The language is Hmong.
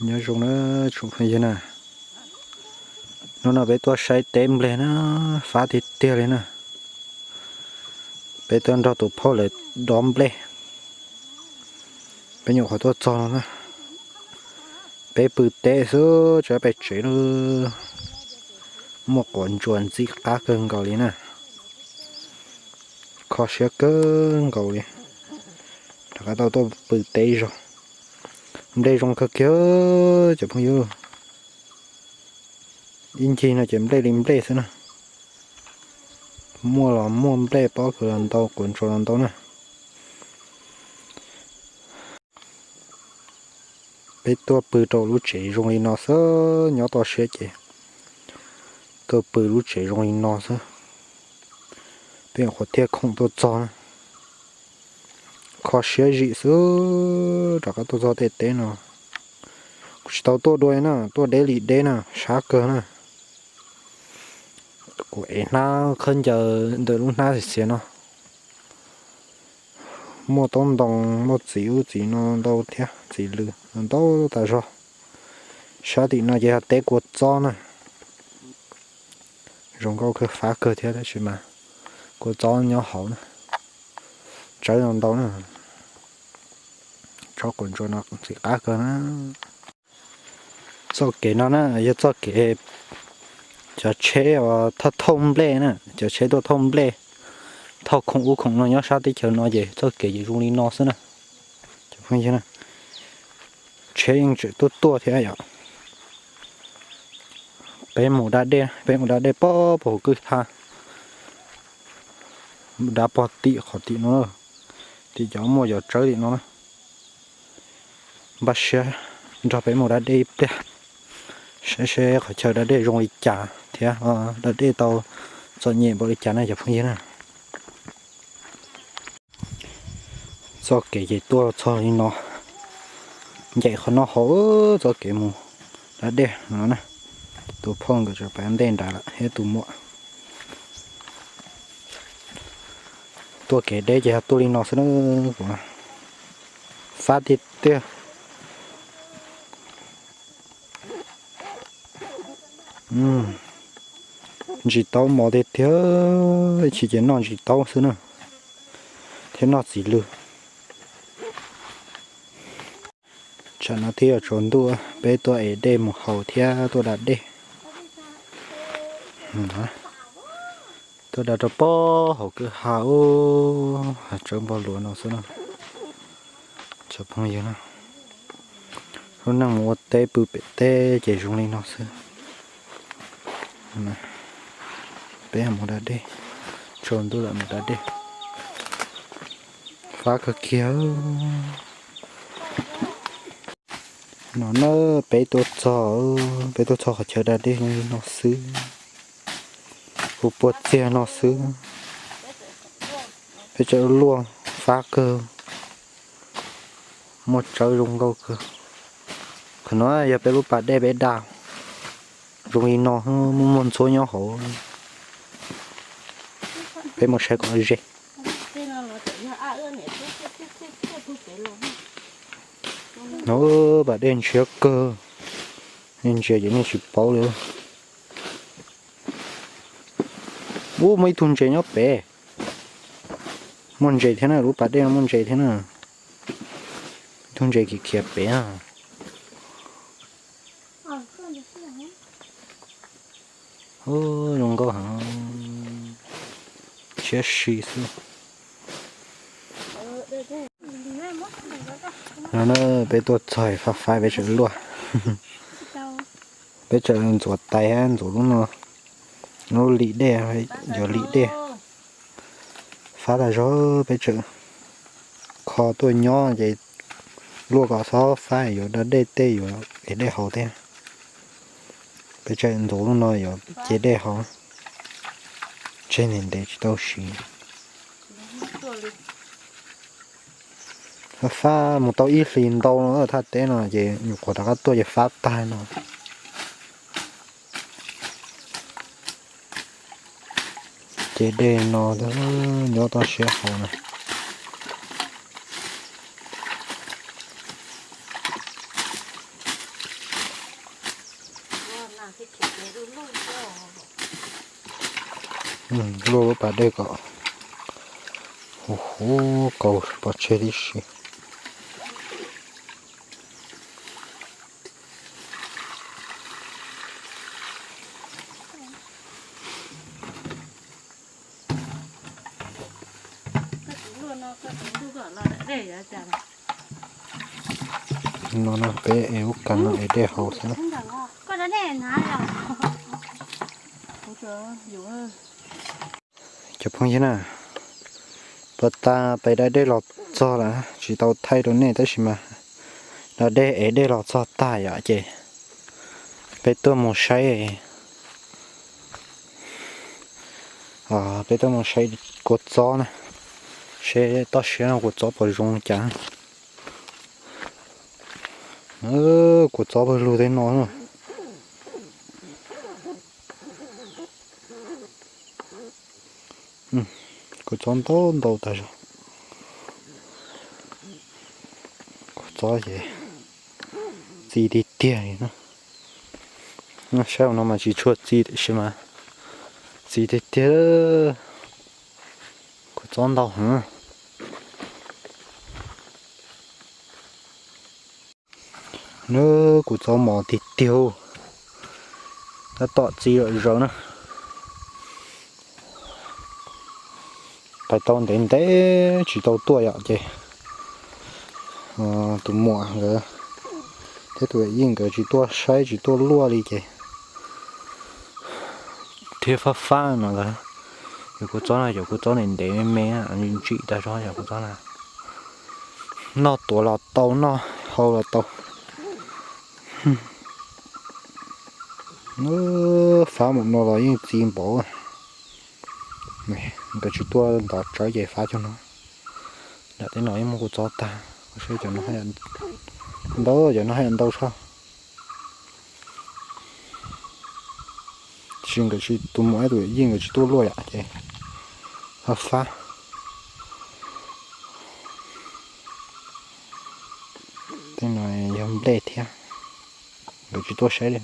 Nyob zoo na tsoom phooj ywg na, hnub no peb tuaj saib teb nplej na, fab tiag tiag li na. Peb tuaj nrog tus phauj lawv dov nplej. Peb nyuam qhuav tuaj txog no na, peb pw teb xwb tso pem tsev na, muaj quav ntsuas ntxim qab kawg nkaus li na. Kho siab kawg nkaus li, rov qab tau tuaj pw teb zog. Nplej zoo kawg kiag cov phooj ywg. Ib ncig no ces nplej li nplej xwb na. Muaj los muaj nplej pob kws los ntau, quav ntsuas los ntau na. Peb tuaj pw rau lub tsev zoo li no xwb, nyob toj siab ces tuaj pw lub tsev zoo li no xwb. Peb nyuam qhuav thiaj khoom tuaj txog na. Kho siab zim xwb rov qab tuaj txog tej teb no. Kuv tsis tau tuaj dua na, tuaj deb li deb na, sab kawg na. Kuv ev hnab khaub ncaws ntawm lub hnab xiav xiav no. Muaj taub ntoo, muaj txiv ub txiv no ntau thiab, txiv lws ntau tas zog. Sab tim no ces yog teb kua txob na. Zoo nkauj kawg, fab kawg thiab tab sis mas kua txob nyob hauv na. Tsawb no ntau na. Tsob quav ntsuas no ntxim qab kawg na. Txoj kev no na yog txoj kev cov tsheb uas thauj thauj nplej na, cov tsheb tuaj thauj nplej, thauj khoom ub khoom no nyob sab teb chaws no ces txoj kev ces zoo li no xwb na. Cov phooj ywg na, tsheb yeej tseem tuaj tuaj thiab yom. Peb mus da dej, peb mus da dej pog pog hauv kwj ha, da pog tim qhov tim no, tim cov muaj cov tsawb tim no na. Npaj siab nrog peb mus da dej ib pliag, saib seb qhov chaw da dej zoo li cas thiab da dej tau txom nyem npaum li cas na cov phooj ywg na. Txoj kev ces tuaj txog li no, ncaim qhov no hauv txoj kev mus da dej no na. Tus phauj nkawd tseem pab ntej nrad lawm thiab tus muam. Tuaj kev deb ces yog tuaj li no xwb na. Kuv fab tiag tiag. Ntsis taub mos tiag tiag, ib chim ces noj ntsis taub xwb na, thiab noj txiv lws. Tsam no twb yuav tsaus ntuj, peb tuaj ev dej mus haus thiab tuaj da dej. Tuaj da rau pog hauv kwj ha ub, hav tsawb npog luav no xwb na. Tsoom phooj ywg na, lub neej mus ua teb pw pem teb ces zoo li no xwb. Peb mus da dej, tsaus ntuj lawm mus da dej. Fab kawg kiag. No na, peb tuaj txog, peb tuaj txog qhov chaw da dej zoo li no xwb. Kuv puag txiag no xwb. Peb tseem luaj fab kawg, muaj tsawb zoo nkauj kawg. Qhov no yog peb lub pas dej peb da, zoo li no muaj muaj ntxhuab nyob hauv. Peb mus saib kom ze. No pas dej ntshiab kawg, nej ntsia ces nej tsis paub li. Ub, muaj ib tug ntses nyob pem. Muaj ntses thiab na, lub pas dej no muaj ntses thiab na. Ib tug ntses khiav khiav pem na. Zoo nkauj heev, siab si xwb. No na, peb tuaj txog fab fab peb tseem luaj. Peb tseem ntxuav tais ntxuav lub no, lub lim dej, yuav lim dej. Fab tas zog peb tseem kho tuaj nyob ces luaj kom txhob fab yuav da dej tej yuav ev dej haus tej. Peb tseem ntxuav lub no yuav ce dej haus, tseg ntev ntev tsis tau siv. Fab mus tau ib hlis ntau no thaj teb no ces nyuam qhuav rov qab tuaj ces fab tag no. Ces dej no nyob toj siab hauv na. Luaj lub pas dej kom huv huv kaus pov tseg tib si. No no peb ev lub kas no ev dej haus xwb. Cov phooj ywg na, puag ta peb da dej los txog lawm, tsis tau thaij rau nej tab sis mas da dej ev dej los txog tag yom ces peb tuaj mus saib, peb tuaj mus saib kua txob na, seb toj siab no kua txob puas zoo li cas. Kua txob pawg lug tej no. Kua txob ntau ntau tas zog. Kua txob ces txi tiag tiag li na. Saib no mas tsis tshua txi tiam sis mas txi tiag tiag. Kua txob ntau heev. Nws kua txob mos tiag tiag, tab tom txi lawm zaws na. Pais tau ntev ntev tsis tau tuaj yom ces tus muam nkawd thiab tus yij nkawd tsis tuaj saib tsis tuaj luaj li ces thiab fab fab no lawm. Cov kua txob no cov kua txob ntev ntev me me ntsim tas zog cov kua txob na. Noj tuav los tau, noj hau los tau. Fab mus no los yeej txi npaum. Nkawd tsis tuaj ntov tsawv ces fab cov no. Nram tej no yeej muaj kua txob tag, saib cov no ntau, cov no haj yam ntau tshaj. Tab sis nkawd tsis, tus muam tus yij nkawd tsis tuaj luaj yom ces fab fab. Tej no yog nplej thiab, nkawd tsis tuaj saib li.